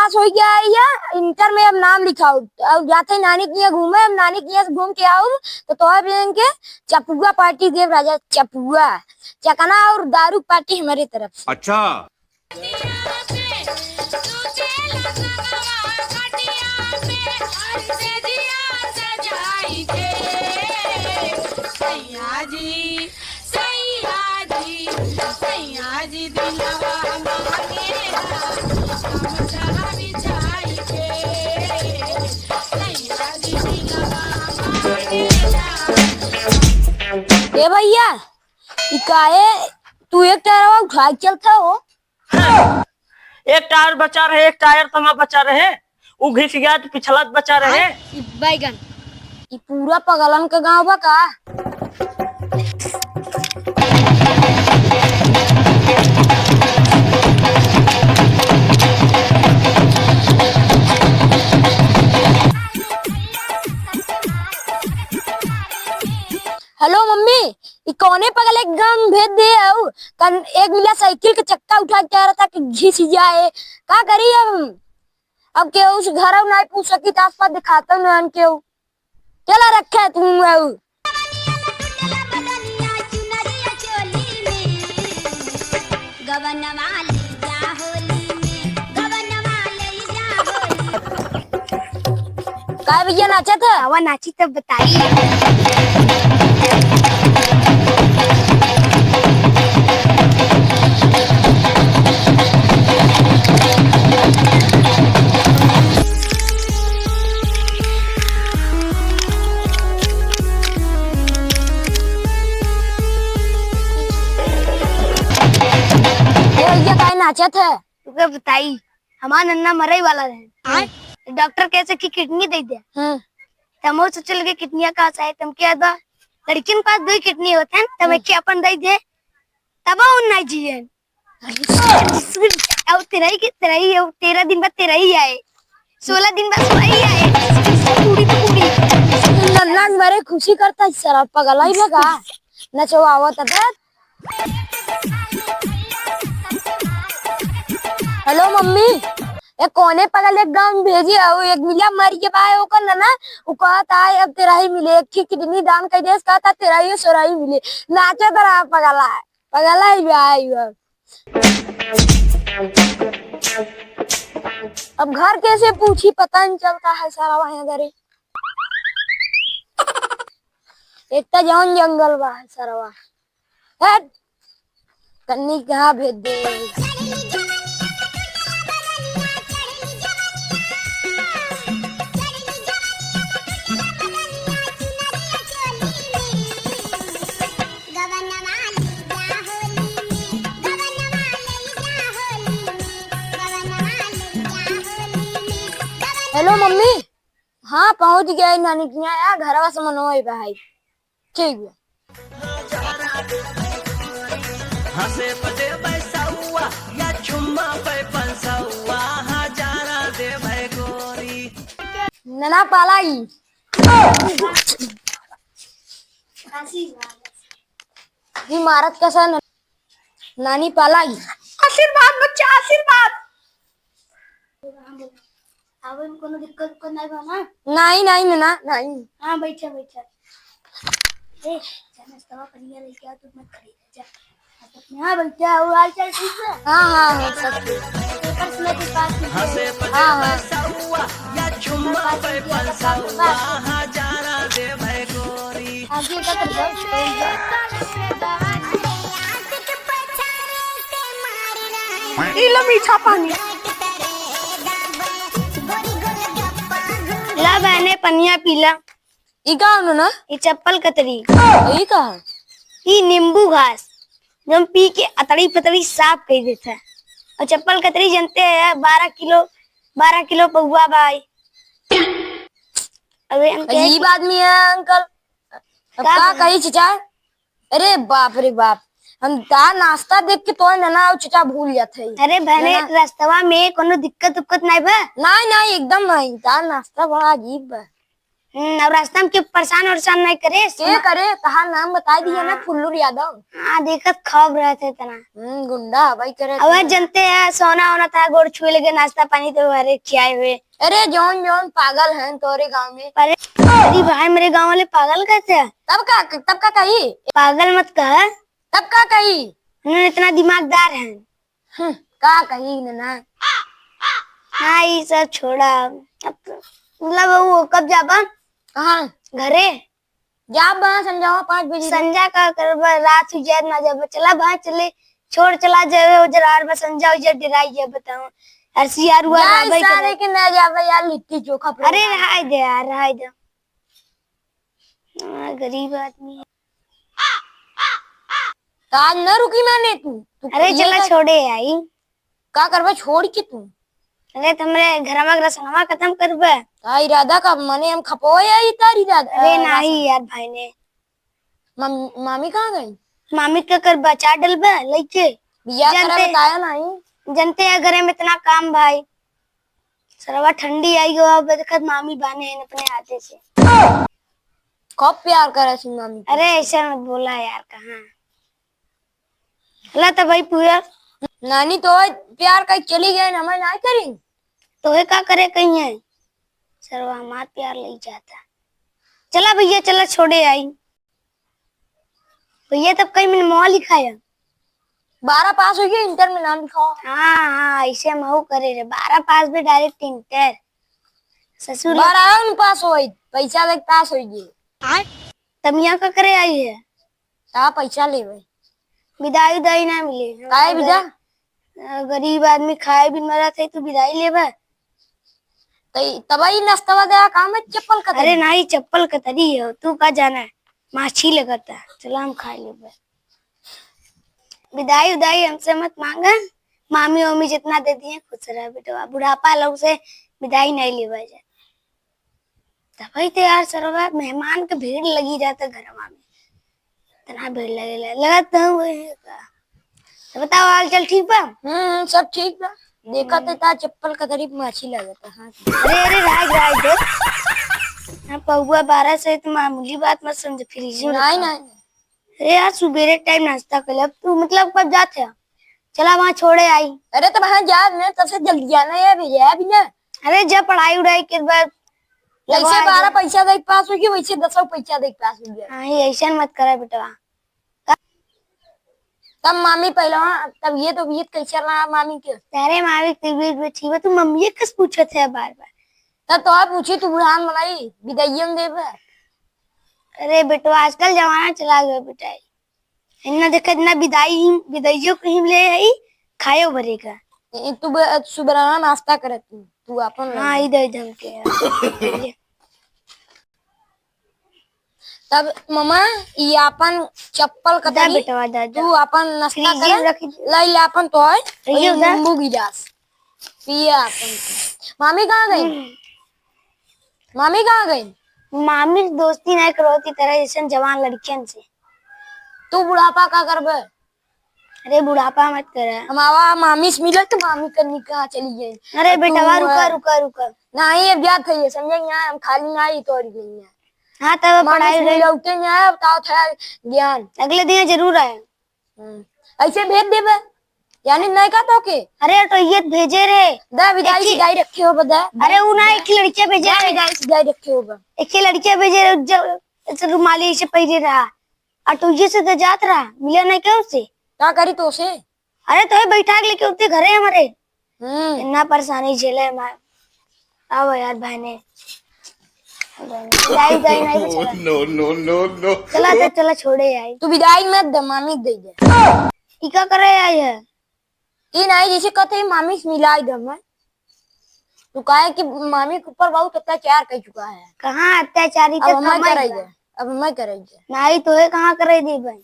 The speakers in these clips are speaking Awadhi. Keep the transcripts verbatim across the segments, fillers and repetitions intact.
पास होइ गया है या इंटर में अब नाम लिखाउब। अब जात है नानी के यहाँ घूमे, अब नानी के यहाँ से घूम के आउब तो तोहर बहन के चपुआ पार्टी देब राजा, चपुआ। चकना और दारू पार्टी हमरे तरफ से। अच्छा। ए भैया, ई काहे तू एक टायरवा उठा के चलत हो? एक टायर बचा रहे, एक टायर तमा बचा रहे, उ घिस गया तो पिछला बचा रहे। ई बैगन, ई पूरा पगलन का गाँव बा का? हेलो मम्मी, ई कौने पगले के गाँव में भेज दिए हऊ? कन एक मिला साइकिल के चक्का उठा के कह रहा था कि घिस जाए। का करी अब हम? अब केहू से घरऊ नाहीं पूछ सकी, त आसपास दिखातउ नाहीं केहू। चला रखे तू हऊ। का भैया नाचत है? आवा नाची तब बताई। ए भैया काहे नाचत है? तुके बताई, हमार नन्ना मरई वाला रहे। आय? डॉक्टर कहे से कि किडनी दे दे। हाँ। त हम सोचे लगे किडनिया कहाँ से आए, तम क्या दा? लड़किन पास दो ही किडनी होते हैं, तम हम्म। एक अपन दे दे, तब उन नहीं जिए। अब तेरह ही के, तेरह ही, अब तेरह दिन बाद तेरह ही आए, सोलह दिन बाद सोलह ही आए। पूरी तो पूरी। नन्ना मरे खुशी करता है सारा पगला ही बा का? नचवावत है। हेलो मम्मी, ए कौने पगल एक गाँव में भेजी है, एक मिला मर के बा ओकर ना, ना, उ कहत है अब तेरह ही मिले, एक ठे किडनी दान कर देस, कहत है तेरह ही सोरह ही मिले, नाचे बड़ा पगला है, पगला ही बा, आई बा। अब घर कैसे पूछी, पता नहीं चलता है सारा वहाँ करे। एक तो जौन जंगल बा है सरवा। हट। कन्नी कहाँ भेज दे? हेलो मम्मी। हाँ, पहुँच गया नानी के यहाँ, घरवा से मनोई भाई। ठीक बा। हंसे पे देबै सौआ या चुम्मा पे पंसौआ, हजारा देबै गोरी। नना पालाई। ई मारत कैसा न-, नानी पालाई। आशीर्वाद बच्चा, आशीर्वाद। आवे में कोनो दिक्कत उक्कत नहीं बा ना? नहीं, नहीं, ना, नहीं। हाँ, बैठा, बैठा। ए, जा नाश्ता पानी लेके आ, तू मत खड़ी रह जा। हाँ, बैठा, और हाल चाल ठीक है? हाँ, हाँ, हाँ, सब ठीक। पेपर सुना के पास में। हाँ, हाँ। या चुम्मा पे पंसौआ, हजारा देबै गोरी। आगे का तो बहुत ई लो मीठा पानी। ला बहने, पनिया पीला। ई का होनो ना? ई चप्पल कतरी। ई का है? ई नींबू घास, जो हम पी के अतड़ी पतड़ी साफ कर देता है। और चप्पल कतरी जानते हैं, बारह किलो, बारह किलो पौवा भाई। अबे हम क्या अजीब आदमी है अंकल। अब का का कही चचा? अरे बाप रे बाप, हम तार नाश्ता देख के तो है ना, ना, चचा भूल जात है। अरे बहने, ना, ना। रास्तवा में कोनो दिक्कत उक्कत नहीं बा? नहीं, नहीं, एकदम नहीं। तार नाश्ता बड़ा अजीब बा। हम्म, अब रास्ता में के परेशान वरेशान नहीं करे, के सुना। करे, तहार नाम बताई दिया ना, हाँ। फुल्लू यादव। हाँ, देखत खौफ रहत है तना। हम्म, गुंडा हवाई करे अब तना। जनते हैं, सोना वोना था, गोड़ छुए लगे, नाश्ता पानी तो हरे खियाए हुए। अरे, जौन जौन पागल हैं तोरे गाँव में। अरे, अरे भाई, मेरे गाँव वाले पागल कहते हैं। तब का, तब का कही? पागल मत कह। तब का कही? उन्होंने इतना दिमागदार हैं। हम्म, का कही न ना। हाँ, ई सब छोड़ा। अब तो, मतलब, वो कब जाबा? कहाँ? घरे। जाबा, संझावा पाँच बजे। संझा का करबा, रात हो जाए ना जाबा। चला भाई, चले, छोड़, चला जाए, उजर आर बा, संझा उजर डेराई जाए, बताओ। अरे सियार हुआ जा, रहबे सारे करे। के ना जाबा यार, लिट्टी चोखा अरे प्रोग्राम। रहाई दे यार, रहाई दे। हाँ, गरीब आदमी है। तो आज न रुकी माने तू, तू अरे ये चला कर छोड़े आई। का करबे छोड़ के तू? अरे तुमरे घरवा के रसनवा खत्म करबे। का इरादा का माने हम खपोए आई तार इरादा, अरे अ, नहीं रासन। यार भाई ने। मम-, मामी कहाँ गई? मामी के कर बचा डलबे लइके। बिया करे जनते, बताया नहीं। जनते है घरे में इतना काम भाई। सरवा ठंडी आई गो, अब देखत मामी बाने हैं अपने हाथे से। खूब प्यार करे सी मामी के। अरे ऐसा मत बोला यार, कहाँ? ला तो भाई पूरा। नानी तो प्यार कई चली गए, हमें ना करी। तो है का करे कहीं है? सरवा हमार प्यार ले जाता। चला भैया, चला छोड़े आई। भैया तब कहीं मैंने मौआ लिखाया। बारह पास हो गया, इंटर में नाम लिखाओ। हाँ, हाँ, ऐसे हम हऊ करे रे। बारह पास भी डायरेक्ट इंटर। ससुर बारह में पास होई, पैसा देख पास होई गए। तब यहाँ का करे आई है? का पैसा लेवे? विदाई उदाई ना मिले। काहे विदा? अ, गरीब आदमी खाए भी मरत है, तू विदाई लेबे? तई, तबई नाश्तवा दे, काम है चप्पल कतरी। अरे नाई, चप्पल कतरी है, तू का जाना है? माछी लगता, चला हम खा लेबे। विदाई उदाई हमसे मत मांगा, मामी वामी जितना दे दिए खुश रह बेटवा, बुढ़ापा लोग से विदाई नहीं लेबा जाए। तबई तो यार सरवा मेहमान के भीड़ लगी रहता घरवा में, इतना भीड़ लगेला, लगत तो हुए है का? तो बताओ हाल चाल ठीक बा? हम्म, सब ठीक बा। देखा तो हम्म। ता चप्पल कतरी माछी लगता, हाँ। अरे, अरे, राज, राज दे। हाँ, पौवा बारह से तो मामूली बात मत समझ, फ्रिज में नहीं, रखा। नहीं। अरे यार, सुबेरे टाइम नाश्ता कर ले। अब तू मतलब कब जात है? चला वहाँ छोड़े आई। अरे तो वहाँ जा, मैं तब से जल्दी जाना है, अभी जाए भी ना। अरे जब पढ़ाई उड़ाई के बाद जैसे बारह पैसा देख पास होगी, वैसे दसों पैसा देख पास होगी। हाँ, ये ऐसा मत करे बेटवा। तब मामी पहलवा, तब ये तो तबीयत कैसे रहा मामी के? अरे मामी के तबीयत भी ठीक बा, तू मम्मी कस पूछत है बार बार। तब तो आप पूछी, तू बुढ़ान बनाई, विदाइयन देबे। अरे बेटवा, आजकल जमाना चला गया बेटा। इतना देखे, इतना विदाई, विदाइयो कहीं ले आई, खायो भरेगा। ए, तू ब-, सुबह नाश्ता करे तू, तू अपन हाँ, ले। ई दे दे हमके। तब मम्मा, ई अपन चप्पल दा कतरी, बेटवा, दा, दा। तू अपन नाश्ता फ्रिज में करे, रख दे। लाई ले अपन तो है, रहिए और उधर। नींबू गिलास। पिए अपन। मामी कहाँ गई? हम्म। मामी कहाँ गई? मामी से दोस्ती नहीं करो, ती तरह जैसन जवान लड़कियन से। तू बुढ़ापा का करबे? अरे बुढ़ापा मत करे। हम आवा मामी से मिले तो मामी कन्नी कहाँ चली गई? अरे अब तू बेटवा, रुका, आ। रुका, रुका। नहीं, अब जात है ये, समझे? यहाँ हम खाली ना ही तोड़ गई हैं। हाँ, तब मामी पढ़ाई से उढ़ाई मिले उठे यहाँ, बताओ था ज्ञान। अगले दिन जरूर आए। हम्म। ऐसे भेज देबे, यानी नहीं का तो के? अरे तो ये भेजे रे। दा विदाई एक ही सिदाई रखे हो बदा। अरे उ ना, एक ही लड़किया भेजे दा रे। विदाई सिदाई रखे हो बा। एक ही लड़किया भेजे रे, जो ऐसे रुमाली ऐसे पहने रहा। और तो ये से तो जात रहा, मिले नहीं क्या उससे? का करी तो से? अरे तो ही बैठा के लेके उठते घरे हमारे। हम्म। इतना परेशानी झेले हमारे। आओ यार बहने। जाई, जाई, नहीं बचा। No, no, no, no। चला तो, चला छोड़े आई। तू विदाई मत दे, मामी दे दे। ई का करे आई है? ई नहीं, जैसे कहते हैं, मामी से मिलाई दे मैं। तू काहे कि मामी के ऊपर बहुत अत्याचार कर चुका है। कहाँ अत्याचारी अब तो हमें कमाई करे बा। दे, अब हमें करे दे। नहीं तो है, कहाँ करे दी भाई?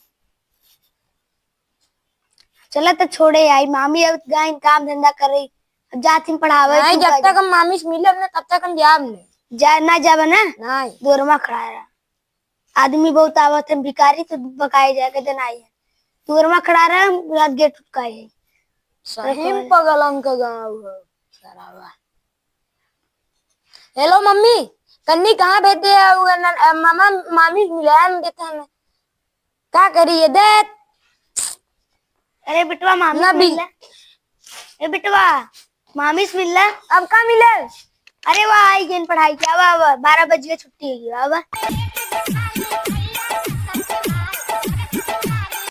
चला तो छोड़े आई, मामी अब गई काम धंधा करे, अब जात ही पढ़ावे नहीं, तू जब का तक जा। हम मामी से मिलब ना, तब तक हम जाब नहीं। जा, ना जाब ना? नहीं। दुअरमा खड़ा रहा। आदमी बहुत आवत है, भिखारी तो बकाए जाके देना ही है। दुअरमा खड़ा रहा, रात गेट उठकाए है। सही में पगलन का गाँव है, सरावा। हेलो मम्मी, कन्नी कहाँ भेज दे है, वो न-, अ, मामा, मामी मिलान देते हैं। का करी ये देत? अरे बिटवा, मामी ना से बिल- मिल ले। ए बिटवा, मामी से मिल ले। अब का मिले? अरे वाह, आई गेन पढ़ाई के, आवा, आवा, बारह बज गए, छुट्टी हो गई, आवा।